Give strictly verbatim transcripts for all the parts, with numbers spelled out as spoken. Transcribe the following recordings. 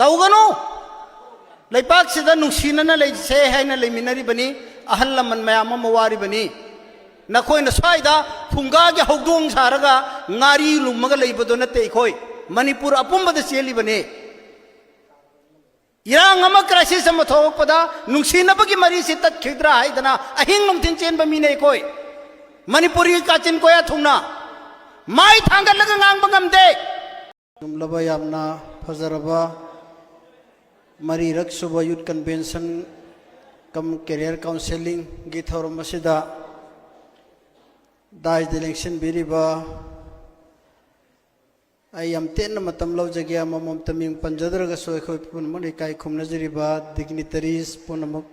ꯇꯧꯒꯅꯨ꯫ ꯂꯩꯄꯥꯛꯁꯤꯗ ꯅꯨꯡꯁꯤꯅꯅ ꯂꯩꯁꯦ ꯍꯥꯏꯅ ꯂꯩꯃꯤꯟꯅꯔꯤꯕꯅꯤ꯫ ꯑꯍꯜ ꯂꯃꯟ ꯃꯌꯥꯝ ꯑꯃ ꯋꯥꯔꯤꯕꯅꯤ꯫ ꯅꯈꯣꯏꯅ ꯁ꯭ꯋꯥꯏꯗ ꯐꯨꯡꯒꯥꯒꯤ ꯍꯧꯗꯣꯡ ꯁꯥꯔꯒ ꯉꯥꯔꯤ ꯂꯨꯝꯃꯒ ꯂꯩꯕꯗꯣ ꯅꯠꯇꯦ꯫ ꯑꯩꯈꯣꯏ ꯃꯅꯤꯄꯨꯔ ꯑꯄꯨꯝꯕꯗ ꯆꯦꯜꯂꯤꯕꯅꯤ꯫ ꯏꯔꯥꯡ ꯑꯃ, crisis ꯑꯃ ꯊꯣꯛꯂꯛꯄꯗ ꯅꯨꯡꯁꯤꯅꯕꯒꯤ ꯃꯔꯤꯁꯤ ꯇꯠꯈꯤꯗ꯭ꯔꯥ ꯍꯥꯏꯗꯅ ꯑꯍꯤꯡ ꯅꯨꯡꯊꯤꯜ ꯆꯦꯟꯕ ꯃꯤꯅꯦ ꯑꯩꯈꯣꯏ꯫ ꯃꯅꯤꯄꯨꯔꯒꯤ ꯀꯥꯆꯤꯟ ꯀꯣꯌꯥ ꯊꯨꯡꯅ ꯃꯥꯏ ꯊꯥꯡꯒꯠꯂꯒ ꯉꯥꯡꯕ ꯉꯝꯗꯦ꯫ ꯆꯨꯝꯂꯕ, ꯌꯥꯝꯅ ꯐꯖꯔꯕ ꯃꯔꯤꯔꯛ ꯁꯨꯕ Youth Convention cum Career Counselling ꯒꯤ ꯊꯧꯔꯝ ꯑꯁꯤꯗ ꯗꯥꯏꯁꯗ ꯂꯦꯡꯁꯤꯟꯕꯤꯔꯤꯕ ꯑꯩ ꯌꯥꯝ ꯇꯦꯟꯅ ꯃꯇꯝ ꯂꯧꯖꯒꯦ꯫ ꯑꯃꯃꯝꯇ ꯃꯤꯡ ꯄꯟꯖꯗ꯭ꯔꯒꯁꯨ ꯑꯩꯈꯣꯏ ꯄꯨꯝꯅꯃꯛꯅ ꯏꯀꯥꯏ ꯈꯨꯝꯅꯖꯔꯤꯕ dignitaries ꯄꯨꯝꯅꯃꯛ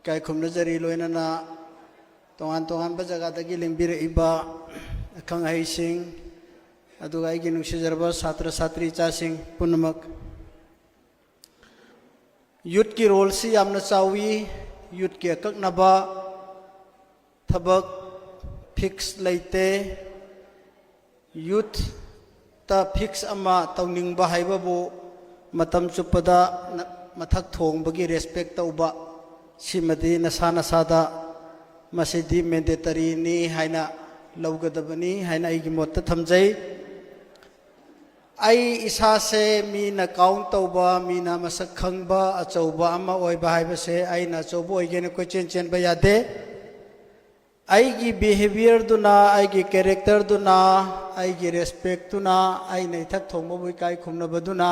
ꯏꯀꯥꯏ ꯈꯨꯝꯅꯖꯔꯤ꯫ ꯂꯣꯏꯅꯅ ꯇꯣꯉꯥꯟ ꯇꯣꯉꯥꯟꯕ ꯖꯒꯥꯗꯒꯤ ꯂꯦꯡꯕꯤꯔꯛꯏꯕ ꯑꯈꯪ ꯑꯍꯩꯁꯤꯡ, ꯑꯗꯨꯒ ꯑꯩꯒꯤ ꯅꯨꯡꯁꯤꯖꯔꯕ ꯁꯥꯇ꯭ꯔ ꯁꯥꯇ꯭ꯔꯤ ꯏꯆꯥꯁꯤꯡ ꯄꯨꯝꯅꯃꯛ꯫ Youthꯀꯤ roleꯁꯤ ꯌꯥꯝꯅ ꯆꯥꯎꯏ꯫ Youthꯀꯤ ꯑꯀꯛꯅꯕ ꯊꯕꯛ fix ꯂꯩꯇꯦ꯫ Youthꯇ fix ꯑꯃ ꯇꯧꯅꯤꯡꯕ ꯍꯥꯏꯕꯕꯨ ꯃꯇꯝ ꯆꯨꯞꯄꯗ ꯅ-, ꯃꯊꯛ ꯊꯣꯡꯕꯒꯤ respect ꯇꯧꯕ, ꯁꯤꯃꯗꯤ ꯅꯁꯥ ꯅꯁꯥꯗ ꯃꯁꯤꯗꯤ mandatoryꯅꯤ ꯍꯥꯏꯅ ꯂꯧꯒꯗꯕꯅꯤ ꯍꯥꯏꯅ ꯑꯩꯒꯤ ꯃꯣꯠꯇ ꯊꯝꯖꯩ꯫ ꯑꯩ ꯏꯁꯥꯁꯦ ꯃꯤꯅ count ꯇꯧꯕ, ꯃꯤꯅ ꯃꯁꯛ ꯈꯪꯕ, ꯑꯆꯧꯕ ꯑꯃ ꯑꯣꯏꯕ ꯍꯥꯏꯕꯁꯦ ꯑꯩꯅ ꯑꯆꯧꯕ ꯑꯣꯏꯒꯦꯅ ꯀꯣꯏꯆꯦꯟ ꯆꯦꯟꯕ ꯌꯥꯗꯦ꯫ ꯑꯩꯒꯤ behaviourꯗꯨꯅ, ꯑꯩꯒꯤ characterꯗꯨꯅ, ꯑꯩꯒꯤ respectꯇꯨꯅ, ꯑꯩꯅ ꯏꯊꯛ ꯊꯣꯡꯕꯕꯨ ꯏꯀꯥꯏ ꯈꯨꯝꯅꯕꯗꯨꯅ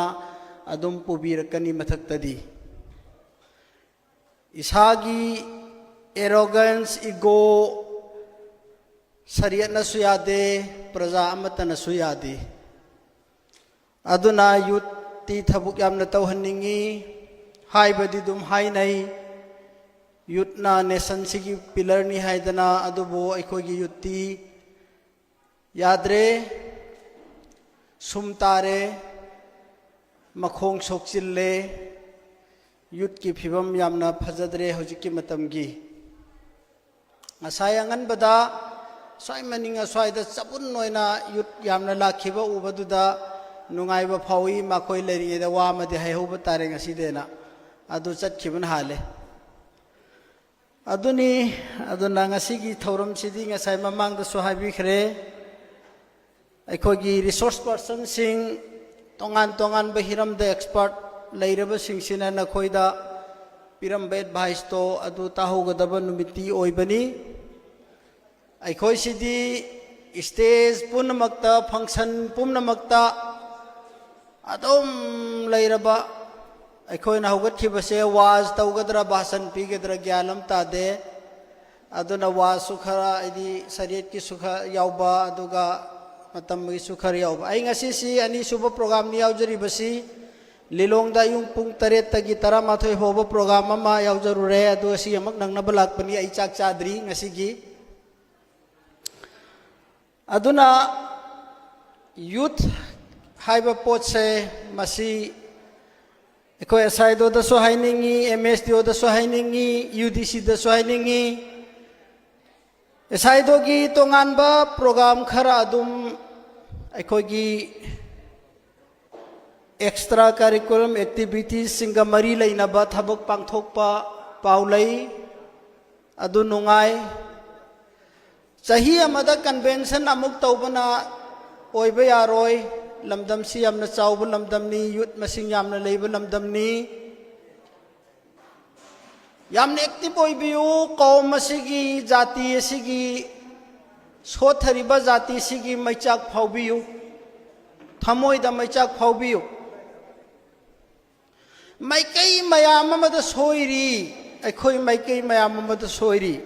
ꯑꯗꯨꯝ ꯄꯨꯕꯤꯔꯛꯀꯅꯤ ꯃꯊꯛꯇꯗꯤ꯫ ꯏꯁꯥꯒꯤ arrogance, ego ꯁꯔꯤꯌꯠꯅꯁꯨ ꯌꯥꯗꯦ, ꯄ꯭ꯔꯖꯥ ꯑꯃꯠꯇꯅꯁꯨ ꯌꯥꯗꯦ꯫ ꯑꯗꯨꯅ youthꯇꯤ ꯊꯕꯛ ꯌꯥꯝꯅ ꯇꯧꯍꯟꯅꯤꯡꯉꯤ ꯍꯥꯏꯕꯗꯤ ꯑꯗꯨꯝ ꯍꯥꯏꯅꯩ꯫ Youthꯅ nationꯁꯤꯒꯤ pillarꯅꯤ ꯍꯥꯏꯗꯅ, ꯑꯗꯨꯕꯨ ꯑꯩꯈꯣꯏꯒꯤ youthꯇꯤ ꯌꯥꯗ꯭ꯔꯦ, ꯁꯨꯝ ꯇꯥꯔꯦ, ꯃꯈꯣꯡ ꯁꯣꯛꯆꯤꯜꯂꯦ꯫ Youthꯀꯤ ꯐꯤꯕꯝ ꯌꯥꯝꯅ ꯐꯖꯗ꯭ꯔꯦ ꯍꯧꯖꯤꯛꯀꯤ ꯃꯇꯝꯒꯤ꯫ ꯉꯁꯥꯏ ꯑꯉꯟꯕꯗ ꯁ꯭ꯋꯥꯏ ꯃꯅꯤꯡ ꯑꯁ꯭ꯋꯥꯏꯗ ꯆꯕꯨꯟ ꯑꯣꯏꯅ youth ꯌꯥꯝꯅ ꯂꯥꯛꯈꯤꯕ ꯎꯕꯗꯨꯗ ꯅꯨꯡꯉꯥꯏꯕ ꯐꯥꯎꯏ꯫ ꯃꯈꯣꯏ ꯂꯩꯔꯤꯉꯩꯗ ꯋꯥ ꯑꯃꯗꯤ ꯍꯥꯏꯍꯧꯕ ꯇꯥꯔꯦ ꯉꯁꯤꯗꯦꯅ꯫ ꯑꯗꯨ ꯆꯠꯈꯤꯕꯅ ꯍꯥꯜꯂꯦ꯫ ꯑꯗꯨꯅꯤ, ꯑꯗꯨꯅ ꯉꯁꯤꯒꯤ ꯊꯧꯔꯝꯁꯤꯗꯤ ꯉꯁꯥꯏ ꯃꯃꯥꯡꯗꯁꯨ ꯍꯥꯏꯕꯤꯈ꯭ꯔꯦ꯫ ꯑꯩꯈꯣꯏꯒꯤ ꯔꯤꯁꯣꯔꯁ ꯄꯔꯁꯟꯁꯤꯡ, ꯇꯣꯉꯥꯟ ꯇꯣꯉꯥꯟꯕ ꯍꯤꯔꯝꯗ ꯑꯦꯛꯁꯄꯔꯠ ꯂꯩꯔꯕꯁꯤꯡꯁꯤꯅ ꯅꯈꯣꯏꯗ ꯄꯤꯔꯝꯕ ꯑꯦꯗꯚꯥꯏꯁꯇꯣ ꯑꯗꯨ ꯇꯥꯍꯧꯒꯗꯕ ꯅꯨꯃꯤꯠꯇꯤ ꯑꯣꯏꯕꯅꯤ꯫ ꯑꯩꯈꯣꯏꯁꯤꯗꯤ ꯁ꯭ꯇꯦꯖ ꯄꯨꯝꯅꯃꯛꯇ, ꯐꯪꯁꯟ ꯄꯨꯝꯅꯃꯛꯇ ꯑꯗꯨꯝ ꯂꯩꯔꯕ, ꯑꯩꯈꯣꯏꯅ ꯍꯧꯒꯠꯈꯤꯕꯁꯦ ꯋꯥꯖ ꯇꯧꯒꯗ꯭ꯔꯥ, ꯚꯥꯁꯟ ꯄꯤꯒꯗ꯭ꯔꯥ ꯒ꯭ꯌꯥꯟ ꯑꯃ ꯇꯥꯗꯦ꯫ ꯑꯗꯨꯅ ꯋꯥꯖꯁꯨ ꯈꯔ, ꯍꯥꯏꯗꯤ ꯁꯔꯤꯌꯠꯀꯤꯁꯨ ꯈꯔ ꯌꯥꯎꯕ, ꯑꯗꯨꯒ ꯃꯇꯝꯒꯤꯁꯨ ꯈꯔ ꯌꯥꯎꯕ꯫ ꯑꯩ ꯉꯁꯤꯁꯤ ꯑꯅꯤꯁꯨꯕ ꯄ꯭ꯔꯣꯒꯥꯝꯅꯤ ꯌꯥꯎꯖꯔꯤꯕꯁꯤ꯫ ꯂꯤꯂꯣꯡꯗ ꯑꯌꯨꯛ ꯄꯨꯡ ꯇꯔꯦꯠꯇꯒꯤ ꯇꯔꯥꯃꯥꯊꯣꯏ ꯐꯥꯎꯕ ꯄ꯭ꯔꯣꯒꯥꯝ ꯑꯃ ꯌꯥꯎꯖꯔꯨꯔꯦ꯫ ꯑꯗꯨꯒ ꯁꯤ ꯑꯃꯨꯛ ꯅꯪꯅꯕ ꯂꯥꯛꯄꯅꯤ꯫ ꯑꯩ ꯆꯥꯛ ꯆꯥꯗ꯭ꯔꯤ ꯉꯁꯤꯒꯤ꯫ ꯑꯗꯨꯅ ꯌꯨꯊ ꯍꯥꯏꯕ ꯄꯣꯠꯁꯦ, ꯃꯁꯤ ꯑꯩꯈꯣꯏ ꯑꯦꯁ ꯑꯥꯏ ꯗꯤ ꯑꯣꯗꯁꯨ ꯍꯥꯏꯅꯤꯡꯉꯤ, ꯑꯦꯝ ꯑꯦꯁ ꯗꯤ ꯑꯣꯗꯁꯨ ꯍꯥꯏꯅꯤꯡꯉꯤ, ꯌꯨ ꯗꯤ ꯁꯤꯗꯁꯨ ꯍꯥꯏꯅꯤꯡꯉꯤ꯫ ꯑꯦꯁ ꯑꯥꯏ ꯗꯤ ꯑꯣꯒꯤ ꯇꯣꯉꯥꯟꯕ ꯄ꯭ꯔꯣꯒꯥꯝ ꯈꯔ ꯑꯗꯨꯝ ꯑꯩꯈꯣꯏꯒꯤ ꯑꯦꯛꯁꯇ꯭ꯔꯥ ꯀꯔꯤꯀꯨꯂꯝ ꯑꯦꯛꯇꯤꯚꯤꯇꯤꯁꯁꯤꯡꯒ ꯃꯔꯤ ꯂꯩꯅꯕ ꯊꯕꯛ ꯄꯥꯡꯊꯣꯛꯄ ꯄꯥꯎ ꯂꯩ꯫ ꯑꯗꯨ ꯅꯨꯡꯉꯥꯏ꯫ ꯆꯍꯤ ꯑꯃꯗ ꯀꯟꯚꯦꯟꯁꯟ ꯑꯃꯨꯛ ꯇꯧꯕꯅ ꯑꯣꯏꯕ ꯌꯥꯔꯣꯏ꯫ ꯂꯝꯗꯝꯁꯤ ꯌꯥꯝꯅ ꯆꯥꯎꯕ ꯂꯝꯗꯝꯅꯤ, ꯌꯨꯠ ꯃꯁꯤꯡ ꯌꯥꯝꯅ ꯂꯩꯕ ꯂꯝꯗꯝꯅꯤ꯫ ꯌꯥꯝꯅ ꯑꯦꯛꯇꯤꯚ ꯑꯣꯏꯕꯤꯌꯨ꯫ ꯀꯧꯝ ꯑꯁꯤꯒꯤ, ꯖꯥꯇꯤ ꯑꯁꯤꯒꯤ, ꯁꯣꯠꯊꯔꯤꯕ ꯖꯥꯇꯤꯁꯤꯒꯤ ꯃꯩꯆꯥꯛ ꯐꯥꯎꯕꯤꯌꯨ, ꯊꯃꯣꯏꯗ ꯃꯩꯆꯥꯛ ꯐꯥꯎꯕꯤꯌꯨ꯫ ꯃꯥꯏꯀꯩ ꯃꯌꯥꯝ ꯑꯃꯗ ꯁꯣꯏꯔꯤ, ꯑꯩꯈꯣꯏ ꯃꯥꯏꯀꯩ ꯃꯌꯥꯝ ꯑꯃꯗ ꯁꯣꯏꯔꯤ꯫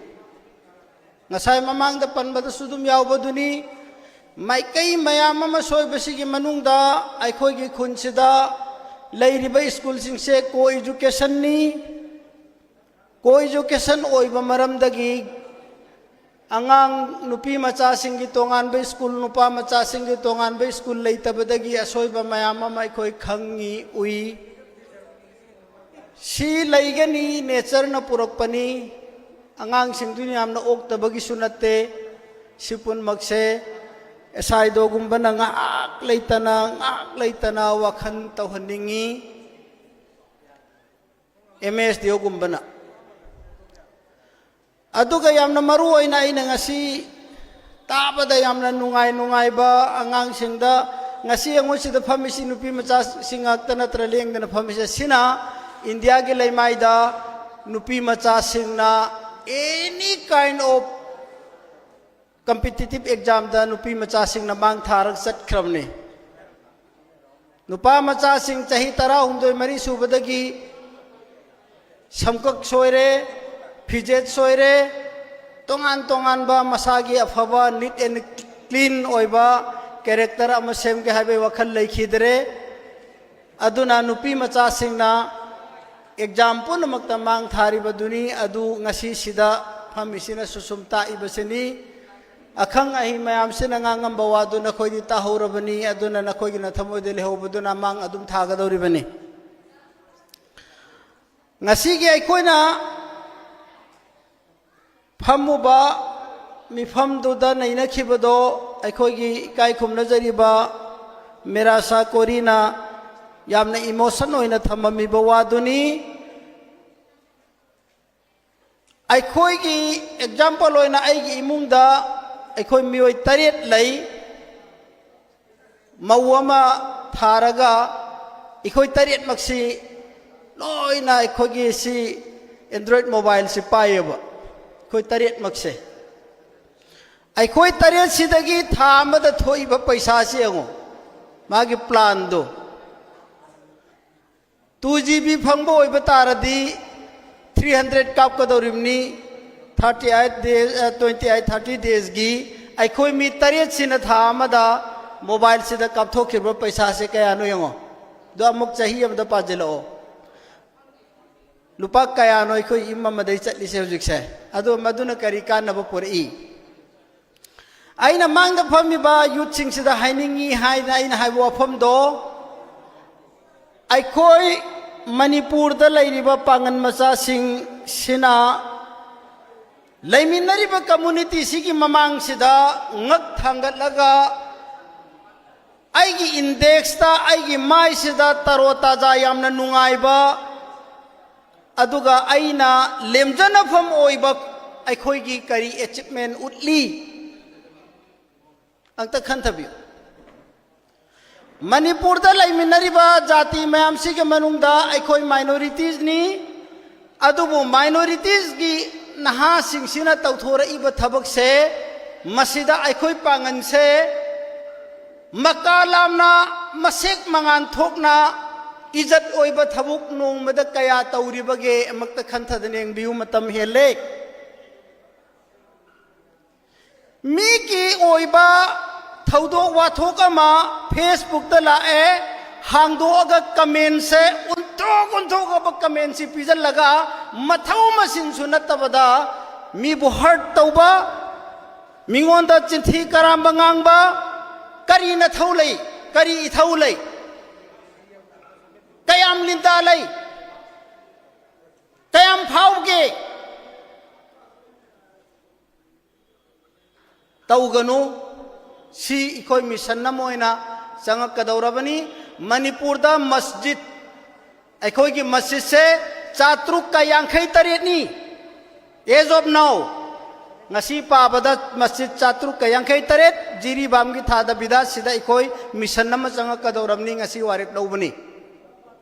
ꯉꯁꯥꯏ ꯃꯃꯥꯡꯗ ꯄꯟꯕꯗꯁꯨ ꯑꯗꯨꯝ ꯌꯥꯎꯕꯗꯨꯅꯤ, ꯃꯥꯏꯀꯩ ꯃꯌꯥꯝ ꯑꯃ ꯁꯣꯏꯕꯁꯤꯒꯤ ꯃꯅꯨꯡꯗ ꯑꯩꯈꯣꯏꯒꯤ ꯈꯨꯟꯁꯤꯗ ꯂꯩꯔꯤꯕ ꯁ꯭ꯀꯨꯜꯁꯤꯡꯁꯦ ꯀꯣ ꯏꯖꯨꯀꯦꯁꯟꯅꯤ꯫ ꯀꯣ ꯏꯖꯨꯀꯦꯁꯟ ꯑꯣꯏꯕ ꯃꯔꯝꯗꯒꯤ ꯑꯉꯥꯡ ꯅꯨꯄꯤ ꯃꯆꯥꯁꯤꯡꯒꯤ ꯇꯣꯉꯥꯟꯕ ꯁ꯭ꯀꯨꯜ, ꯅꯨꯄꯥ ꯃꯆꯥꯁꯤꯡꯒꯤ ꯇꯣꯉꯥꯟꯕ ꯁ꯭ꯀꯨꯜ ꯂꯩꯇꯕꯗꯒꯤ ꯑꯁꯣꯏꯕ ꯃꯌꯥꯝ ꯑꯃ ꯑꯩꯈꯣꯏ ꯈꯪꯉꯤ, ꯎꯏ꯫ ꯁꯤ ꯂꯩꯒꯅꯤ, ꯅꯦꯆꯔꯅ ꯄꯨꯔꯛꯄꯅꯤ꯫ ꯑꯉꯥꯡꯁꯤꯡꯗꯨꯅ ꯌꯥꯝꯅ ꯑꯣꯛꯇꯕꯒꯤꯁꯨ ꯅꯠꯇꯦ꯫ ꯁꯤ ꯄꯨꯝꯅꯃꯛꯁꯦ ꯑꯦꯁ ꯑꯥꯏ ꯗꯣꯒꯨꯝꯕꯅ ꯉꯥꯏꯍꯥꯛ ꯂꯩꯇꯅ, ꯉꯥꯏꯍꯥꯛ ꯂꯩꯇꯅ ꯋꯥꯈꯜ ꯇꯧꯍꯟꯅꯤꯡꯉꯤ꯫ ꯑꯦꯝ ꯑꯦꯁ ꯗꯤ ꯑꯣꯒꯨꯝꯕꯅ꯫ ꯑꯗꯨꯒ ꯌꯥꯝꯅ ꯃꯔꯨ ꯑꯣꯏꯅ ꯑꯩꯅ ꯉꯁꯤ ꯇꯥꯕꯗ ꯌꯥꯝꯅ ꯅꯨꯡꯉꯥꯏ ꯅꯨꯡꯉꯥꯏꯕ ꯑꯉꯥꯡꯁꯤꯡꯗ, ꯉꯁꯤ ꯑꯩꯉꯣꯟꯁꯤꯗ ꯐꯝꯃꯤꯁꯤ ꯅꯨꯄꯤ ꯃꯆꯥꯁꯤꯡ ꯉꯥꯛꯇ ꯅꯠꯇ꯭ꯔ ꯂꯦꯡꯗꯅ ꯐꯝꯃꯤꯁꯦ, ꯁꯤꯅ ꯏꯟꯗꯤꯌꯥꯒꯤ ꯂꯩꯃꯥꯏꯗ ꯅꯨꯄꯤ ꯃꯆꯥꯁꯤꯡꯅ any kind of competitive examꯗ ꯅꯨꯄꯤ ꯃꯆꯥꯁꯤꯡꯅ ꯃꯥꯡ ꯊꯥꯔꯒ ꯆꯠꯈ꯭ꯔꯕꯅꯤ꯫ ꯅꯨꯄꯥ ꯃꯆꯥꯁꯤꯡ ꯆꯍꯤ ꯇꯔꯥꯍꯨꯝꯗꯣꯏ ꯃꯔꯤ ꯁꯨꯕꯗꯒꯤ ꯁꯝꯀꯛ ꯁꯣꯏꯔꯦ, ꯐꯤꯖꯦꯠ ꯁꯣꯏꯔꯦ, ꯇꯣꯉꯥꯟ ꯇꯣꯉꯥꯟꯕ ꯃꯁꯥꯒꯤ ꯑꯐꯕ neat and clean ꯑꯣꯏꯕ character ꯑꯃ ꯁꯦꯝꯒꯦ ꯍꯥꯏꯕꯒꯤ ꯋꯥꯈꯜ ꯂꯩꯈꯤꯗ꯭ꯔꯦ꯫ ꯑꯗꯨꯅ ꯅꯨꯄꯤ ꯃꯆꯥꯁꯤꯡꯅ exam ꯄꯨꯝꯅꯃꯛꯇ ꯃꯥꯡ ꯊꯥꯔꯤꯕꯗꯨꯅꯤ꯫ ꯑꯗꯨ ꯉꯁꯤꯁꯤꯗ ꯐꯝꯃꯤꯁꯤꯅꯁꯨ ꯁꯨꯝ ꯇꯥꯛꯏꯕꯁꯤꯅꯤ꯫ ꯑꯈꯪ ꯑꯍꯩ ꯃꯌꯥꯝꯁꯤꯅ ꯉꯥꯡꯉꯝꯕ ꯋꯥꯗꯨ ꯅꯈꯣꯏꯗꯤ ꯇꯥꯍꯧꯔꯕꯅꯤ꯫ ꯑꯗꯨꯅ ꯅꯈꯣꯏꯒꯤ ꯅꯊꯃꯣꯏꯗ ꯂꯩꯍꯧꯕꯗꯨꯅ ꯃꯥꯡ ꯑꯗꯨꯝ ꯊꯥꯒꯗꯧꯔꯤꯕꯅꯤ꯫ ꯉꯁꯤꯒꯤ ꯑꯩꯈꯣꯏꯅ ꯐꯝꯃꯨꯕ ꯃꯤꯐꯝꯗꯨꯗ ꯅꯩꯅꯈꯤꯕꯗꯣ ꯑꯩꯈꯣꯏꯒꯤ ꯏꯀꯥꯏ ꯈꯨꯝꯅꯖꯔꯤꯕ ꯃꯦꯔꯥꯁꯥ ꯀꯣꯔꯤꯅ ꯌꯥꯝꯅ emotion ꯑꯣꯏꯅ ꯊꯝꯃꯝꯃꯤꯕ ꯋꯥꯗꯨꯅꯤ꯫ ꯑꯩꯈꯣꯏꯒꯤ example ꯑꯣꯏꯅ ꯑꯩꯒꯤ ꯏꯃꯨꯡꯗ ꯑꯩꯈꯣꯏ ꯃꯤꯑꯣꯏ ꯇꯔꯦꯠ ꯂꯩ꯫ ꯃꯧ ꯑꯃ ꯊꯥꯔꯒ ꯑꯩꯈꯣꯏ ꯇꯔꯦꯠꯃꯛꯁꯤ ꯂꯣꯏꯅ ꯑꯩꯈꯣꯏꯒꯤ ꯁꯤ Android mobileꯁꯤ ꯄꯥꯏꯌꯦꯕ꯫ ꯑꯩꯈꯣꯏ ꯇꯔꯦꯠꯃꯛꯁꯦ꯫ ꯑꯩꯈꯣꯏ ꯇꯔꯦꯠꯁꯤꯗꯒꯤ ꯊꯥ ꯑꯃꯗ ꯊꯣꯛꯏꯕ ꯄꯩꯁꯥꯁꯤ ꯌꯦꯡꯉꯣ, ꯃꯥꯒꯤ planꯗꯣ꯫ Two G B ꯐꯪꯕ ꯑꯣꯏꯕ ꯇꯥꯔꯗꯤ three hundred ꯀꯥꯞꯀꯗꯧꯔꯤꯕꯅꯤ꯫ Thirty eight days, twenty eight, thirty daysꯒꯤ ꯑꯩꯈꯣꯏ ꯃꯤ ꯇꯔꯦꯠꯁꯤꯅ ꯊꯥ ꯑꯃꯗ mobileꯁꯤꯗ ꯀꯥꯞꯊꯣꯛꯈꯤꯕ ꯄꯩꯁꯥꯁꯦ ꯀꯌꯥꯅꯣ ꯌꯦꯡꯉꯣ꯫ ꯑꯗꯣ ꯑꯃꯨꯛ ꯆꯍꯤ ꯑꯃꯗ ꯄꯥꯖꯤꯜꯂꯛꯑꯣ꯫ ꯂꯨꯄꯥ ꯀꯌꯥꯅꯣ ꯑꯩꯈꯣꯏ ꯏꯝ ꯑꯃꯗꯩ ꯆꯠꯂꯤꯁꯦ ꯍꯧꯖꯤꯛꯁꯦ? ꯑꯗꯣ ꯃꯗꯨꯅ ꯀꯔꯤ ꯀꯥꯟꯅꯕ ꯄꯨꯔꯛꯏ? ꯑꯩꯅ ꯃꯥꯡꯗ ꯐꯝꯃꯤꯕ youthꯁꯤꯡꯁꯤꯗ ꯍꯥꯏꯅꯤꯡꯉꯤ ꯍꯥꯏꯅ ꯑꯩꯅ ꯍꯥꯏꯕ ꯋꯥꯐꯝꯗꯣ, ꯑꯩꯈꯣꯏ ꯃꯅꯤꯄꯨꯔꯗ ꯂꯩꯔꯤꯕ ꯄꯥꯡꯒꯜ ꯃꯆꯥꯁꯤꯡꯁꯤꯅ ꯂꯩꯃꯤꯟꯅꯔꯤꯕ ꯀꯝꯃ꯭ꯌꯨꯅꯤꯇꯤꯁꯤꯒꯤ ꯃꯃꯥꯡꯁꯤꯗ ꯉꯛ ꯊꯥꯡꯒꯠꯂꯒ ꯑꯩꯒꯤ ꯏꯟꯗꯦꯛꯁꯇ, ꯑꯩꯒꯤ ꯃꯥꯏꯁꯤꯗ ꯇꯔꯣ ꯇꯥꯖꯥ ꯌꯥꯝꯅ ꯅꯨꯡꯉꯥꯏꯕ, ꯑꯗꯨꯒ ꯑꯩꯅ ꯂꯦꯝꯖꯅꯐꯝ ꯑꯣꯏꯕ ꯑꯩꯈꯣꯏꯒꯤ ꯀꯔꯤ ꯑꯦꯆꯤꯞꯃꯦꯟ ꯎꯠꯂꯤ? ꯑꯝꯇ ꯈꯟꯊꯕꯤꯌꯨ꯫ ꯃꯅꯤꯄꯨꯔꯗ ꯂꯩꯃꯤꯟꯅꯔꯤꯕ ꯖꯥꯇꯤ ꯃꯌꯥꯝꯁꯤꯒꯤ ꯃꯅꯨꯡꯗ ꯑꯩꯈꯣꯏ ꯃꯥꯏꯅꯣꯔꯤꯇꯤꯁꯅꯤ꯫ ꯑꯗꯨꯕꯨ ꯃꯥꯏꯅꯣꯔꯤꯇꯤꯁꯀꯤ ꯅꯍꯥꯁꯤꯡꯁꯤꯅ ꯇꯧꯊꯣꯔꯛꯏꯕ ꯊꯕꯛꯁꯦ, ꯃꯁꯤꯗ ꯑꯩꯈꯣꯏ ꯄꯥꯡꯒꯜꯁꯦ ꯃꯀꯥ ꯂꯥꯝꯅ, ꯃꯁꯦꯛ ꯃꯉꯥꯟ ꯊꯣꯛꯅ, ꯏꯖꯠ ꯑꯣꯏꯕ ꯊꯕꯛ ꯅꯣꯡꯃꯗ ꯀꯌꯥ ꯇꯧꯔꯤꯕꯒꯦ ꯑꯃꯨꯛꯇ ꯈꯟꯊꯗꯅ ꯌꯦꯡꯕꯤꯌꯨ꯫ ꯃꯇꯝ ꯍꯦꯜꯂꯦ꯫ ꯃꯤꯒꯤ ꯑꯣꯏꯕ ꯊꯧꯗꯣꯛ ꯋꯥꯊꯣꯛ ꯑꯃ ꯐꯦꯁꯕꯨꯛꯇ ꯂꯥꯛꯑꯦ, ꯍꯥꯡꯗꯣꯛꯑꯒ ꯀꯃꯦꯟꯁꯦ ꯑꯣꯟꯊꯣꯛ ꯑꯣꯟꯊꯣꯛꯑꯕ ꯀꯃꯦꯟꯁꯤ ꯄꯤꯁꯤꯜꯂꯒ, ꯃꯊꯧ ꯃꯁꯤꯟꯁꯨ ꯅꯠꯇꯕꯗ ꯃꯤꯕꯨ ꯍꯔꯠ ꯇꯧꯕ, ꯃꯤꯉꯣꯟꯗ ꯆꯤꯟꯊꯤ ꯀꯔꯥꯝꯕ ꯉꯥꯡꯕ, ꯀꯔꯤ ꯅꯊꯧ ꯂꯩ? ꯀꯔꯤ ꯏꯊꯧ ꯂꯩ? ꯀꯌꯥꯝ ꯂꯤꯟꯗꯥ ꯂꯩ? ꯀꯌꯥꯝ ꯐꯥꯎꯒꯦ? ꯇꯧꯒꯅꯨ꯫ ꯁꯤ ꯑꯩꯈꯣꯏ ꯃꯤꯁꯟ ꯑꯃ ꯑꯣꯏꯅ ꯆꯪꯉꯛꯀꯗꯧꯔꯕꯅꯤ꯫ ꯃꯅꯤꯄꯨꯔꯗ ꯃꯁꯖꯤꯗ, ꯑꯩꯈꯣꯏꯒꯤ ꯃꯁꯖꯤꯗꯁꯦ ꯆꯥꯇ꯭ꯔꯨꯛꯀ ꯌꯥꯡꯈꯩ ꯇꯔꯦꯠꯅꯤ꯫ As of now, ꯉꯁꯤ ꯄꯥꯕꯗ ꯃꯁꯖꯤꯗ ꯆꯥꯇ꯭ꯔꯨꯛꯀ ꯌꯥꯡꯈꯩ ꯇꯔꯦꯠ, ꯖꯤꯔꯤꯕꯥꯝꯒꯤ ꯊꯥꯗꯕꯤꯗ ꯁꯤꯗ ꯑꯩꯈꯣꯏ ꯃꯤꯁꯟ ꯑꯃ ꯆꯪꯉꯛꯀꯗꯧꯔꯕꯅꯤ꯫ ꯉꯁꯤ ꯋꯥꯔꯦꯞ ꯂꯧꯕꯅꯤ꯫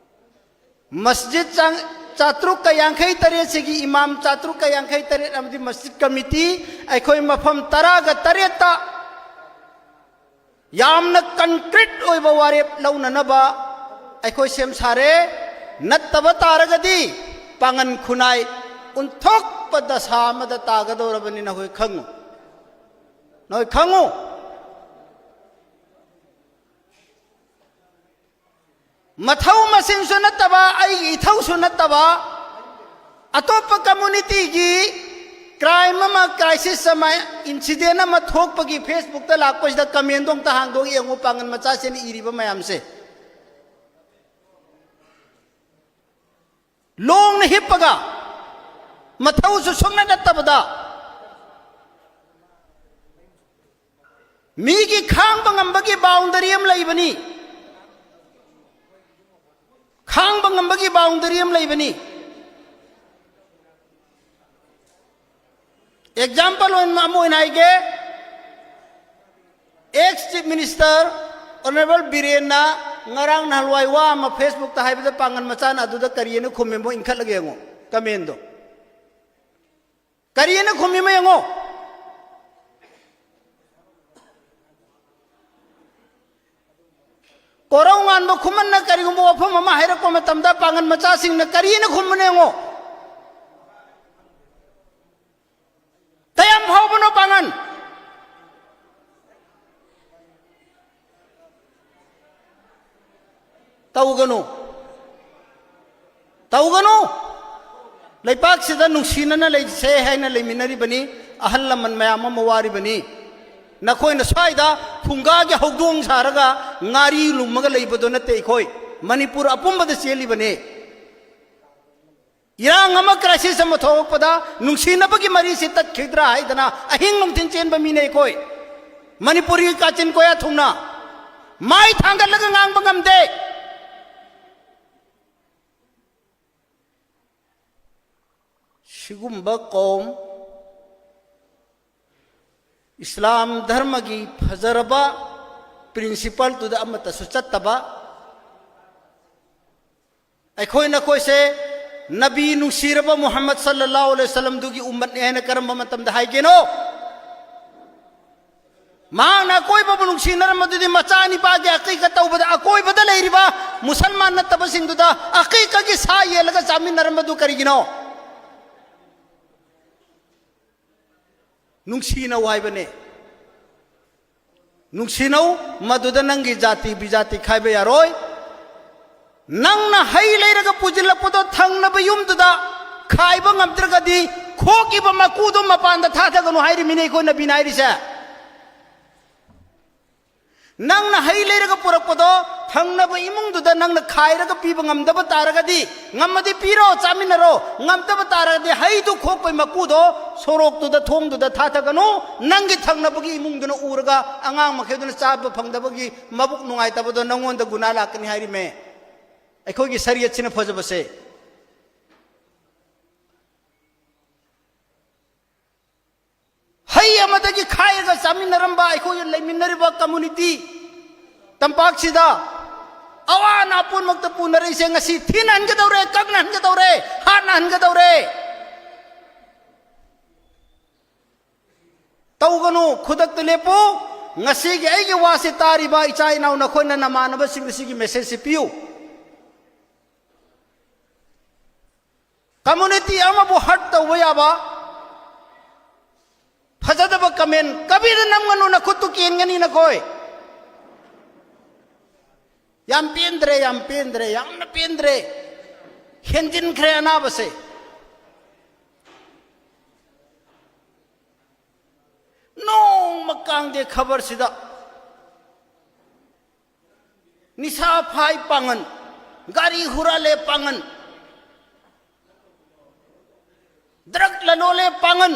ꯃꯁꯖꯤꯗ ꯆꯥꯡ-, ꯆꯥꯇ꯭ꯔꯨꯛꯀ ꯌꯥꯡꯈꯩ ꯇꯔꯦꯠꯁꯤꯒꯤ ꯏꯃꯥꯝ ꯆꯥꯇ꯭ꯔꯨꯛꯀ ꯌꯥꯡꯈꯩ ꯇꯔꯦꯠ ꯑꯃꯗꯤ ꯃꯁꯖꯤꯗ ꯀꯃꯤꯇꯤ ꯑꯩꯈꯣꯏ ꯃꯐꯝ ꯇꯔꯥꯒ ꯇꯔꯦꯠꯇ ꯌꯥꯝꯅ ꯀꯟꯀ꯭ꯔꯤꯠ ꯑꯣꯏꯕ ꯋꯥꯔꯦꯞ ꯂꯧꯅꯅꯕ ꯑꯩꯈꯣꯏ ꯁꯦꯝ ꯁꯥꯔꯦ꯫ ꯅꯠꯇꯕ ꯇꯥꯔꯒꯗꯤ ꯄꯥꯡꯒꯟ ꯈꯨꯟꯅꯥꯏ ꯑꯣꯟꯊꯣꯛꯄ ꯗꯁꯥ ꯑꯃꯗ ꯇꯥꯒꯗꯧꯔꯕꯅꯤ꯫ ꯅꯈꯣꯏ ꯈꯪꯉꯨ, ꯅꯈꯣꯏ ꯈꯪꯉꯨ꯫ ꯃꯊꯧ ꯃꯁꯤꯡꯁꯨ ꯅꯠꯇꯕ, ꯑꯩꯒꯤ ꯏꯊꯧꯁꯨ ꯅꯠꯇꯕ, ꯑꯇꯣꯞꯄ ꯀꯝꯃ꯭ꯌꯨꯅꯤꯇꯤꯒꯤ ꯀ꯭ꯔꯥꯏꯝ ꯑꯃ, ꯀ꯭ꯔꯥꯏꯁꯤꯁ ꯑꯃ, ꯏꯟꯁꯤꯗꯦꯟ ꯑꯃ ꯊꯣꯛꯄꯒꯤ ꯐꯦꯁꯕꯨꯛꯇ ꯂꯥꯛꯄꯁꯤꯗ ꯀꯃꯦꯟꯗꯣ ꯑꯝꯇ ꯍꯥꯡꯗꯣꯛ ꯌꯦꯡꯉꯨ, ꯄꯥꯡꯒꯜ ꯃꯆꯥꯁꯤꯅ ꯏꯔꯤꯕ ꯃꯌꯥꯝꯁꯦ꯫ ꯂꯣꯡꯅ ꯍꯤꯞꯄꯒ, ꯃꯊꯧꯁꯨ ꯁꯨꯡꯅ ꯅꯠꯇꯕꯗ, ꯃꯤꯒꯤ ꯈꯥꯡꯕ ꯉꯝꯕꯒꯤ ꯕꯥꯎꯟꯗꯔꯤ ꯑꯃ ꯂꯩꯕꯅꯤ꯫ ꯈꯥꯡꯕ ꯉꯝꯕꯒꯤ ꯕꯥꯎꯟꯗꯔꯤ ꯑꯃ ꯂꯩꯕꯅꯤ꯫ ꯑꯦꯛꯖꯥꯝꯄꯜ ꯑꯣꯏꯅ ꯑꯃ ꯑꯣꯏꯅ ꯍꯥꯏꯒꯦ, ꯑꯦꯛꯁ ꯆꯤꯐ ꯃꯤꯅꯤꯁꯇꯔ ꯑꯣꯅꯔꯦꯕꯜ ꯕꯤꯔꯦꯟꯅ ꯉꯔꯥꯡ ꯅꯍꯥꯟꯋꯥꯏ ꯋꯥ ꯑꯃ ꯐꯦꯁꯕꯨꯛꯇ ꯍꯥꯏꯕꯗ ꯄꯥꯡꯒꯜ ꯃꯆꯥꯅ ꯑꯗꯨꯗ ꯀꯔꯤꯅ ꯈꯨꯝꯃꯤꯃꯣ ꯏꯟꯈꯠꯂꯒ ꯌꯦꯡꯉꯣ, ꯀꯃꯦꯟꯗꯣ ꯀꯔꯤꯅ ꯈꯨꯝꯃꯤꯃꯣ ꯌꯦꯡꯉꯣ꯫ ꯀꯣꯔꯧ ꯉꯥꯟꯕ ꯈꯨꯃꯟꯅ ꯀꯔꯤꯒꯨꯝꯕ ꯋꯥꯐꯝ ꯑꯃ ꯍꯥꯏꯔꯛꯄ ꯃꯇꯝꯗ ꯄꯥꯡꯒꯜ ꯃꯆꯥꯁꯤꯡꯅ ꯀꯔꯤꯅ ꯈꯨꯝꯕꯅꯣ ꯌꯦꯡꯉꯣ꯫ ꯀꯌꯥꯝ ꯐꯥꯎꯕꯅꯣ ꯄꯥꯡꯒꯜ? ꯇꯧꯒꯅꯨ, ꯇꯧꯒꯅꯨ꯫ ꯂꯩꯄꯥꯛꯁꯤꯗ ꯅꯨꯡꯁꯤꯅꯅ ꯂꯩꯁꯦ ꯍꯥꯏꯅ ꯂꯩꯃꯤꯟꯅꯔꯤꯕꯅꯤ꯫ ꯑꯍꯜ ꯂꯃꯟ ꯃꯌꯥꯝ ꯑꯃ ꯋꯥꯔꯤꯕꯅꯤ꯫ ꯅꯈꯣꯏꯅ ꯁ꯭ꯋꯥꯏꯗ ꯐꯨꯡꯒꯥꯒꯤ ꯍꯧꯗꯣꯡ ꯁꯥꯔꯒ ꯉꯥꯔꯤ ꯂꯨꯝꯃꯒ ꯂꯩꯕꯗꯣ ꯅꯠꯇꯦ꯫ ꯑꯩꯈꯣꯏ ꯃꯅꯤꯄꯨꯔ ꯑꯄꯨꯝꯕꯗ ꯆꯦꯜꯂꯤꯕꯅꯤ꯫ ꯏꯔꯥꯡ ꯑꯃ, ꯀ꯭ꯔꯥꯏꯁꯤꯁ ꯑꯃ ꯊꯣꯛꯂꯛꯄꯗ ꯅꯨꯡꯁꯤꯅꯕꯒꯤ ꯃꯔꯤꯁꯤ ꯇꯠꯈꯤꯗ꯭ꯔꯥ ꯍꯥꯏꯗꯅ ꯑꯍꯤꯡ ꯅꯨꯡꯊꯤꯟ ꯆꯦꯟꯕ ꯃꯤꯅꯦ ꯑꯩꯈꯣꯏ꯫ ꯃꯅꯤꯄꯨꯔꯒꯤ ꯀꯥꯆꯤꯟ ꯀꯣꯌꯥ ꯊꯨꯡꯅ ꯃꯥꯏ ꯊꯥꯡꯒꯠꯂꯒ ꯉꯥꯡꯕ ꯉꯝꯗꯦ꯫ ꯁꯤꯒꯨꯝꯕ ꯀꯧꯝ, ꯏꯁꯂꯥꯝ ꯙꯔꯃꯒꯤ ꯐꯖꯔꯕ ꯄ꯭ꯔꯤꯟꯁꯤꯄꯜꯗꯨꯗ ꯑꯃꯠꯇꯁꯨ ꯆꯠꯇꯕ, ꯑꯩꯈꯣꯏ ꯅꯈꯣꯏꯁꯦ ꯅꯕꯤ ꯅꯨꯡꯁꯤꯔꯕ ꯃꯨꯍꯝꯃꯗ ꯁꯜꯂꯜꯂꯥꯍꯨ ꯑꯂꯩꯍꯤ ꯋꯁꯜꯂꯝꯗꯨꯒꯤ ꯎꯝꯃꯠꯅꯤ ꯍꯥꯏꯅ ꯀꯔꯝꯕ ꯃꯇꯝꯗ ꯍꯥꯏꯒꯦꯅꯣ? ꯃꯍꯥꯛꯅ ꯑꯀꯣꯏꯕꯕꯨ ꯅꯨꯡꯁꯤꯅꯔꯝꯕꯗꯨꯗꯤ ꯃꯆꯥ ꯅꯤꯄꯥꯒꯤ ꯑꯀꯤꯀ ꯇꯧꯕꯗ ꯑꯀꯣꯏꯕꯗ ꯂꯩꯔꯤꯕ ꯃꯨꯁꯜꯃꯥꯟ ꯅꯠꯇꯕꯁꯤꯡꯗꯨꯗ ꯑꯀꯤꯀꯒꯤ ꯁꯥ ꯌꯦꯜꯂꯒ ꯆꯥꯃꯤꯟꯅꯔꯝꯕꯗꯨ ꯀꯔꯤꯒꯤꯅꯣ? ꯅꯨꯡꯁꯤꯅꯧ ꯍꯥꯏꯕꯅꯦ꯫ ꯅꯨꯡꯁꯤꯅꯧ, ꯃꯗꯨꯗ ꯅꯪꯒꯤ ꯖꯥꯇꯤ ꯕꯤꯖꯥꯇꯤ ꯈꯥꯏꯕ ꯌꯥꯔꯣꯏ꯫ ꯅꯪꯅ ꯍꯩ ꯂꯩꯔꯒ ꯄꯨꯁꯤꯜꯂꯛꯄꯗꯣ ꯊꯪꯅꯕ ꯌꯨꯝꯗꯨꯗ ꯈꯥꯏꯕ ꯉꯝꯗ꯭ꯔꯒꯗꯤ ꯈꯣꯛꯏꯕ ꯃꯀꯨꯗꯣ ꯃꯄꯥꯟꯗ ꯊꯥꯗꯒꯅꯨ ꯍꯥꯏꯔꯤꯃꯤꯅꯦ ꯑꯩꯈꯣꯏ ꯅꯕꯤꯅ ꯍꯥꯏꯔꯤꯁꯦ꯫ ꯅꯪꯅ ꯍꯩ ꯂꯩꯔꯒ ꯄꯨꯔꯛꯄꯗꯣ ꯊꯪꯅꯕ ꯏꯃꯨꯡꯗꯨꯗ ꯅꯪꯅ ꯈꯥꯏꯔꯒ ꯄꯤꯕ ꯉꯝꯗꯕ ꯇꯥꯔꯒꯗꯤ, ꯉꯝꯃꯗꯤ ꯄꯤꯔꯣ, ꯆꯥꯃꯤꯟꯅꯔꯣ, ꯉꯝꯗꯕ ꯇꯥꯔꯒꯗꯤ ꯍꯩꯗꯨ ꯈꯣꯛꯄꯩ ꯃꯀꯨꯗꯣ ꯁꯣꯔꯣꯛꯇꯨꯗ, ꯊꯣꯡꯗꯨꯗ ꯊꯥꯊꯒꯅꯨ꯫ ꯅꯪꯒꯤ ꯊꯪꯅꯕꯒꯤ ꯏꯃꯨꯡꯗꯨꯅ ꯎꯔꯒ ꯑꯉꯥꯡ ꯃꯈꯩꯗꯨꯅ ꯆꯥꯕ ꯐꯪꯗꯕꯒꯤ ꯃꯕꯨꯛ ꯅꯨꯡꯉꯥꯏꯇꯕꯗꯣ ꯅꯪꯉꯣꯟꯗ ꯒꯨꯅꯥ ꯂꯥꯛꯀꯅꯤ ꯍꯥꯏꯔꯤꯃꯦ꯫ ꯑꯩꯈꯣꯏꯒꯤ ꯁꯔꯤꯌꯠꯁꯤꯅ ꯐꯖꯕꯁꯦ꯫ ꯍꯩ ꯑꯃꯗꯒꯤ ꯈꯥꯏꯔꯒ ꯆꯥꯃꯤꯟꯅꯔꯝꯕ ꯑꯩꯈꯣꯏꯒꯤ ꯂꯩꯃꯤꯟꯅꯔꯤꯕ community ꯇꯝꯄꯥꯛꯁꯤꯗ ꯑꯋꯥ ꯑꯅꯥ ꯄꯨꯝꯅꯃꯛꯇ ꯄꯨꯅꯔꯛꯏꯁꯦ ꯉꯁꯤ ꯊꯤꯅꯍꯟꯒꯗꯧꯔꯦ, ꯀꯛꯅꯍꯟꯒꯗꯧꯔꯦ, ꯍꯥꯠꯅꯍꯟꯒꯗꯧꯔꯦ꯫ ꯇꯧꯒꯅꯨ, ꯈꯨꯗꯛꯇ ꯂꯦꯞꯄꯨ꯫ ꯉꯁꯤꯒꯤ ꯑꯩꯒꯤ ꯋꯥꯁꯦ ꯇꯥꯔꯤꯕ ꯏꯆꯥ ꯏꯅꯥꯎ ꯅꯈꯣꯏꯅ ꯅꯃꯥꯟꯅꯕꯁꯤꯡꯗ ꯁꯤꯒꯤ message ꯁꯤ ꯄꯤꯌꯨ꯫ Community ꯑꯃꯕꯨ hurt ꯇꯧꯕ ꯌꯥꯕ ꯐꯖꯗꯕ comment ꯀꯕꯤꯗ ꯅꯝꯒꯅꯨ, ꯅꯈꯨꯠꯇꯨ ꯀꯦꯟꯒꯅꯤ ꯅꯈꯣꯏ꯫ ꯌꯥꯝ ꯄꯦꯟꯗ꯭ꯔꯦ, ꯌꯥꯝ ꯄꯦꯟꯗ꯭ꯔꯦ, ꯌꯥꯝꯅ ꯄꯦꯟꯗ꯭ꯔꯦ꯫ ꯍꯦꯟꯖꯤꯟꯈ꯭ꯔꯦ ꯑꯅꯥꯕꯁꯦ꯫ ꯅꯣꯡꯃ ꯀꯥꯡꯗꯦ ꯈꯕꯔꯁꯤꯗ ꯅꯤꯁꯥ ꯐꯥꯏ ꯄꯥꯡꯒꯟ, ꯒꯥꯔꯤ ꯍꯨꯔꯥꯜꯂꯦ ꯄꯥꯡꯒꯟ, drug ꯂꯂꯣꯜꯂꯦ ꯄꯥꯡꯒꯟ,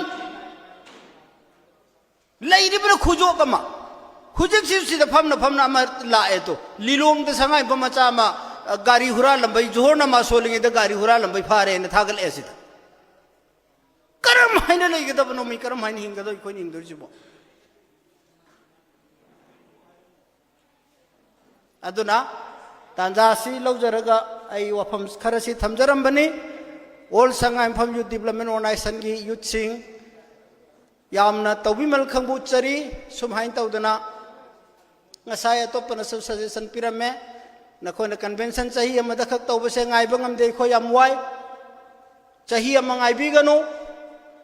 ꯂꯩꯔꯤꯕꯅ ꯈꯨꯖꯣꯛ ꯑꯃ꯫ ꯍꯧꯖꯤꯛꯁꯤ ꯁꯤꯗ ꯐꯝꯅ ꯐꯝꯅ ꯑꯃ ꯂꯥꯛꯑꯦ ꯇꯣ, ꯂꯤꯂꯣꯡꯗ ꯁꯉꯥꯏꯌꯨꯝꯐꯝ ꯃꯆꯥ ꯑꯃ, ꯑ, ꯒꯥꯔꯤ ꯍꯨꯔꯥꯜꯂꯝꯕꯩ, ꯖꯣꯍꯣꯔ ꯅꯃꯥꯖ ꯁꯣꯜꯂꯤꯉꯩꯗ ꯒꯥꯔꯤ ꯍꯨꯔꯥꯜꯂꯝꯕꯩ ꯐꯥꯔꯦꯅ ꯊꯥꯒꯠꯂꯛꯑꯦ ꯁꯤꯗ꯫ ꯀꯔꯝ ꯍꯥꯏꯅ ꯂꯩꯒꯗꯕꯅꯣ ꯃꯤ? ꯀꯔꯝ ꯍꯥꯏꯅ ꯍꯤꯡꯒꯗꯕ ꯑꯩꯈꯣꯏꯅ ꯍꯤꯡꯗꯣꯔꯤꯁꯤꯕꯣ? ꯑꯗꯨꯅ ꯇꯥꯟꯖꯥ ꯑꯁꯤ ꯂꯧꯖꯔꯒ ꯑꯩ ꯋꯥꯐꯝ ꯈꯔꯁꯤ ꯊꯝꯖꯔꯝꯕꯅꯤ꯫ All ꯁꯉꯥꯏꯌꯨꯝꯐꯝ Youth Development Organization ꯒꯤ youth ꯁꯤꯡ ꯌꯥꯝꯅ ꯇꯧꯕꯤꯃꯜ ꯈꯪꯕ ꯎꯠꯆꯔꯤ꯫ ꯁꯨꯃꯥꯏꯅ ꯇꯧꯗꯅ ꯉꯁꯥꯏ ꯑꯇꯣꯞꯄꯅꯁꯨ suggestion ꯄꯤꯔꯝꯃꯦ, ꯅꯈꯣꯏꯅ convention ꯆꯍꯤ ꯑꯃꯗ ꯈꯛ ꯇꯧꯕꯁꯦ ꯉꯥꯏꯕ ꯉꯝꯗꯦ, ꯑꯩꯈꯣꯏ ꯌꯥꯝ ꯋꯥꯏ꯫ ꯆꯍꯤ ꯑꯃ ꯉꯥꯏꯕꯤꯒꯅꯨ꯫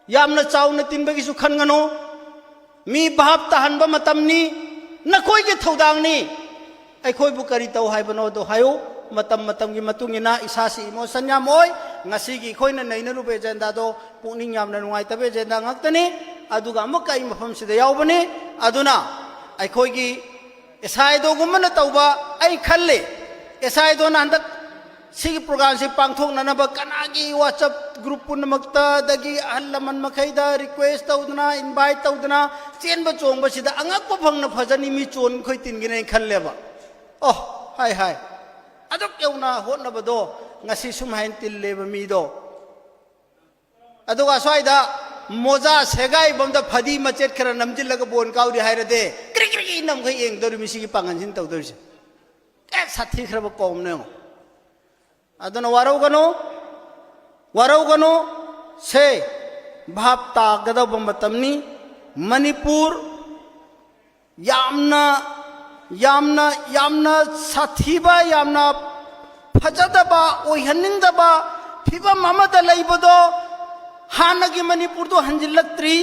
ꯌꯥꯝꯅ ꯆꯥꯎꯅ ꯇꯤꯟꯕꯒꯤꯁꯨ ꯈꯟꯒꯅꯨ꯫ ꯃꯤ ꯚꯥꯞ ꯇꯥꯍꯟꯕ ꯃꯇꯝꯅꯤ꯫ ꯅꯈꯣꯏꯒꯤ ꯊꯧꯗꯥꯡꯅꯤ꯫ ꯑꯩꯈꯣꯏꯕꯨ ꯀꯔꯤ ꯇꯧ ꯍꯥꯏꯕꯅꯣꯗꯣ ꯍꯥꯏꯌꯨ꯫ ꯃꯇꯝ ꯃꯇꯝꯒꯤ ꯃꯇꯨꯡ ꯏꯟꯅ ꯏꯁꯥꯁꯤ emotion ꯌꯥꯝ ꯑꯣꯏ꯫ ꯉꯁꯤꯒꯤ ꯑꯩꯈꯣꯏꯅ ꯅꯩꯅꯔꯨꯕ agenda ꯗꯣ ꯄꯨꯛꯅꯤꯡ ꯌꯥꯝꯅ ꯅꯨꯡꯉꯥꯏꯇꯕ agenda ꯉꯥꯛꯇꯅꯤ꯫ ꯑꯗꯨꯒ ꯑꯃꯨꯛꯀ ꯑꯩ ꯃꯐꯝꯁꯤꯗ ꯌꯥꯎꯕꯅꯤ꯫ ꯑꯗꯨꯅ ꯑꯩꯈꯣꯏꯒꯤ SIDO ꯒꯨꯝꯕꯅ ꯇꯧꯕ ꯑꯩ ꯈꯜꯂꯤ꯫ SIDO ꯅ ꯍꯟꯗꯛ ꯁꯤꯒꯤ ꯄ꯭ꯔꯣꯒ꯭ꯔꯥꯝꯁꯤ ꯄꯥꯡꯊꯣꯛꯅꯅꯕ ꯀꯅꯥꯒꯤ WhatsApp group ꯄꯨꯝꯅꯃꯛꯇ, ꯑꯗꯒꯤ ꯑꯍꯜ ꯂꯃꯟ ꯃꯈꯩꯗ request ꯇꯧꯗꯅ, invite ꯇꯧꯗꯅ ꯆꯦꯟꯕ ꯆꯣꯡꯕꯁꯤꯗ ꯑꯉꯛꯄ ꯐꯪꯅ ꯐꯖꯅꯤ ꯃꯤ ꯆꯣꯟ ꯈꯣꯏ ꯇꯤꯟꯒꯤꯅꯦꯅ ꯈꯜꯂꯦꯕ꯫ ꯑꯣ, ꯍꯥꯏ ꯍꯥꯏ꯫ ꯑꯗꯨꯛ ꯌꯧꯅ ꯍꯣꯠꯅꯕꯗꯣ ꯉꯁꯤ ꯁꯨꯝ ꯍꯥꯏꯅ ꯇꯤꯜꯂꯦꯕ ꯃꯤꯗꯣ꯫ ꯑꯗꯨꯒ ꯑꯁ꯭ꯋꯥꯏꯗ ꯃꯣꯖꯥ ꯁꯦꯒꯥꯏꯕ ꯑꯝꯗ ꯐꯗꯤ ꯃꯆꯦꯠ ꯈꯔ ꯅꯝꯁꯤꯜꯂꯒ ꯕꯣꯟ ꯀꯥꯎꯔꯤ ꯍꯥꯏꯔꯗꯤ ꯀ꯭ꯔꯤ ꯀ꯭ꯔꯤ ꯀ꯭ꯔꯤ ꯅꯝꯈꯩ ꯌꯦꯡꯗꯧꯔꯤ ꯃꯤ ꯁꯤꯒꯤ ꯄꯥꯡꯒꯜꯁꯤꯅ ꯇꯧꯗꯣꯔꯤꯁꯦ꯫ ꯀꯌꯥ ꯁꯥꯊꯤꯈ꯭ꯔꯕ ꯀꯧꯝꯅꯣ ꯌꯦꯡꯉꯣ꯫ ꯑꯗꯨꯅ ꯋꯥꯔꯧꯒꯅꯨ, ꯋꯥꯔꯧꯒꯅꯨ꯫ ꯁꯦ, ꯚꯥꯞ ꯇꯥꯒꯗꯧꯕ ꯃꯇꯝꯅꯤ꯫ ꯃꯅꯤꯄꯨꯔ ꯌꯥꯝꯅ, ꯌꯥꯝꯅ, ꯌꯥꯝꯅ ꯁꯥꯊꯤꯕ, ꯌꯥꯝꯅ ꯐꯖꯗꯕ, ꯑꯣꯏꯍꯟꯅꯤꯡꯗꯕ ꯐꯤꯕꯝ ꯑꯃꯗ ꯂꯩꯕꯗꯣ, ꯍꯥꯟꯅꯒꯤ ꯃꯅꯤꯄꯨꯔꯗꯣ ꯍꯟꯖꯤꯜꯂꯛꯇ꯭ꯔꯤ꯫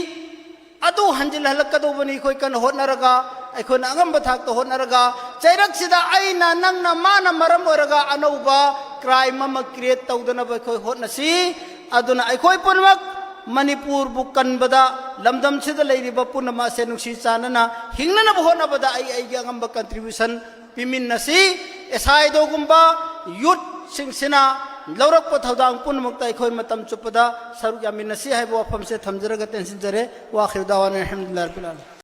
ꯑꯗꯨ ꯍꯟꯖꯤꯜꯍꯜꯂꯛꯀꯗꯧꯕꯅꯤ꯫ ꯑꯩꯈꯣꯏ ꯀꯟꯅ ꯍꯣꯠꯅꯔꯒ, ꯑꯩꯈꯣꯏꯅ ꯑꯉꯝꯕ ꯊꯥꯛꯇ ꯍꯣꯠꯅꯔꯒ, ꯆꯩꯔꯛꯁꯤꯗ ꯑꯩꯅ, ꯅꯪꯅ, ꯃꯥꯅ ꯃꯔꯝ ꯑꯣꯏꯔꯒ ꯑꯅꯧꯕ crime ꯑꯃ create ꯇꯧꯗꯅꯕ ꯑꯩꯈꯣꯏ ꯍꯣꯠꯅꯁꯤ꯫ ꯑꯗꯨꯅ ꯑꯩꯈꯣꯏ ꯄꯨꯝꯅꯃꯛ ꯃꯅꯤꯄꯨꯔꯕꯨ ꯀꯟꯕꯗ, ꯂꯝꯗꯝꯁꯤꯗ ꯂꯩꯔꯤꯕ ꯄꯨꯝꯅꯃꯛ ꯑꯁꯦ ꯅꯨꯡꯁꯤ ꯆꯥꯟꯅꯅ ꯍꯤꯡꯅꯅꯕ ꯍꯣꯠꯅꯕꯗ ꯑꯩ ꯑꯩꯒꯤ ꯑꯉꯝꯕ contribution ꯄꯤꯃꯤꯟꯅꯁꯤ꯫ ꯑꯦꯁꯥꯏꯗꯣꯒꯨꯝꯕ youthꯁꯤꯡꯁꯤꯅ ꯂꯧꯔꯛꯄ ꯊꯧꯗꯥꯡ ꯄꯨꯝꯅꯃꯛꯇ ꯑꯩꯈꯣꯏ ꯃꯇꯝ ꯆꯨꯞꯄꯗ ꯁꯔꯨꯛ ꯌꯥꯃꯤꯟꯅꯁꯤ ꯍꯥꯏꯕ ꯋꯥꯐꯝꯁꯦ ꯊꯝꯖꯔꯒ ꯇꯦꯟꯁꯤꯟꯖꯔꯦ꯫ ꯋꯥꯈꯤꯕ ꯗꯥꯋꯥꯅ ꯑꯜꯍꯝꯗꯨꯂꯤꯜꯂꯥꯍꯤ ꯔꯕꯤꯜ ꯑꯥꯂꯃꯤꯟ꯫